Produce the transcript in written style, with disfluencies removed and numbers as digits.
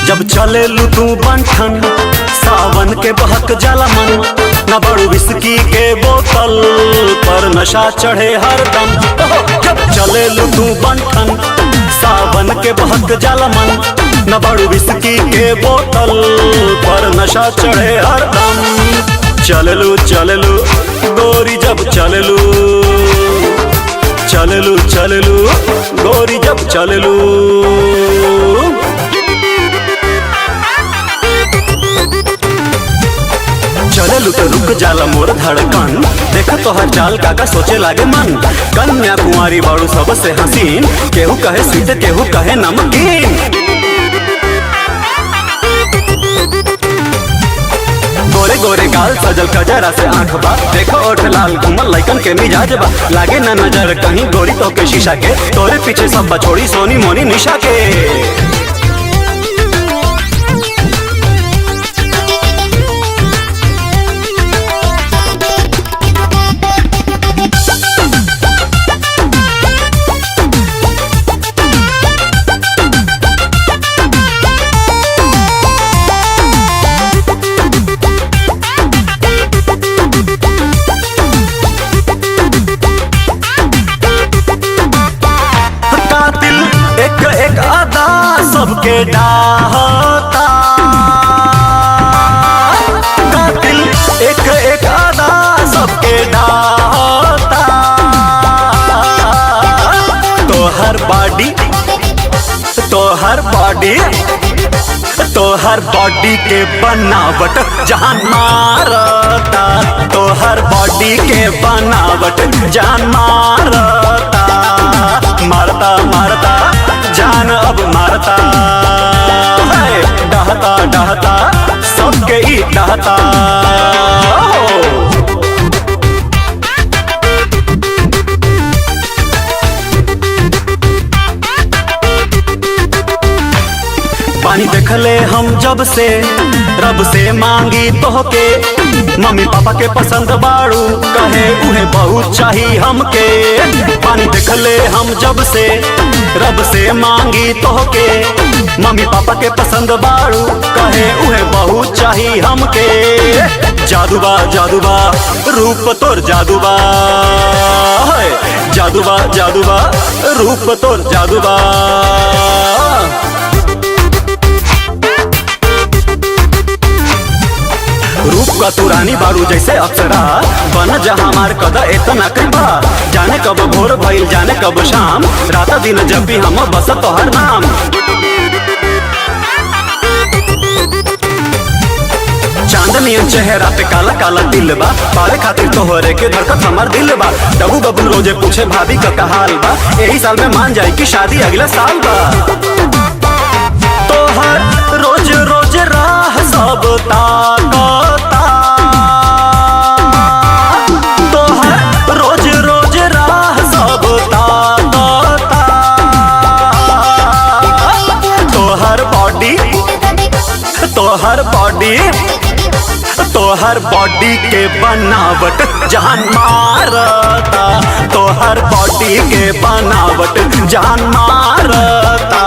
जब चले लू तू बंठन सावन के बहक जाला मन, न बड़ू विस्की के बोतल पर नशा चढ़े हरदम। जब चले लू तू बंठन सावन के बहक जाला मन, न बड़ू विस्की के बोतल पर नशा चढ़े हरदम। चललू चललू गोरी जब चललू, चललू चललू गोरी जब चललू। चललू तो रुक जाला मोर धड़कन, देख तोहर चाल काका सोचे लागे मन। कन्या कुंवारी बाड़ू सबसे हसीन, केहू कहे स्वीट केहू कहे नमकीन। गोरे गोरे गाल सजल कजरा से आंख बा, देखो ओठ लाल घूमल लइकन के मिजाज बा। लागे ना नजर कहीं गोरी तो के शीशा के, तोरे पीछे सब बछोड़ी सोनी मोनी निशा के। कातिल एक एक अदा सबके डाहता, कातिल एक एक अदा सबके डाहता। तोहर बॉडी, तोहर बॉडी, तोहर बॉडी के बनावट जान मारता, तोहर बॉडी के बनावट जान मारता। मारता मारता जान अब मारता है, डहता डहता सबके ई डहता। पानी देखले हम जब से रब से मांगी तोहके, मम्मी पापा के पसंद बाड़ू कहे उन्हें बहुत चाहिए हमके। पानी देखले हम जब से रब से मांगी तोहके, मम्मी पापा के पसंद बाड़ू कहे उन्हें बहुत चाहिए हमके। जादूबा जादूबा रूप तोर जादूबा है, जादूबा जादूबा रूप तोर जादूबा। रूप का तू रानी बाड़ू जैसे अप्सरा, बन जा हमार कदा इतना कृपा। जाने कब भोर भइल जाने कब शाम, रात दिन जब भी हम बस तोहर नाम। चांदनी चेहरा पे काला काला दिल बा, पावे खातिर तोहरे के धड़कत हमार दिल बा। डबू बबू रोजे पूछे भाभी का हाल बा, यही साल में मान जाए कि शादी अगला साल बा। तोहर रोज रोज राह सब ताकता, तोहर रोज रोज राह सब ताकता। तोहर बॉडी, तोहर बॉडी, तोहर बॉडी के बनावट जान मारता, तोहर बॉडी के बनावट जान मारता।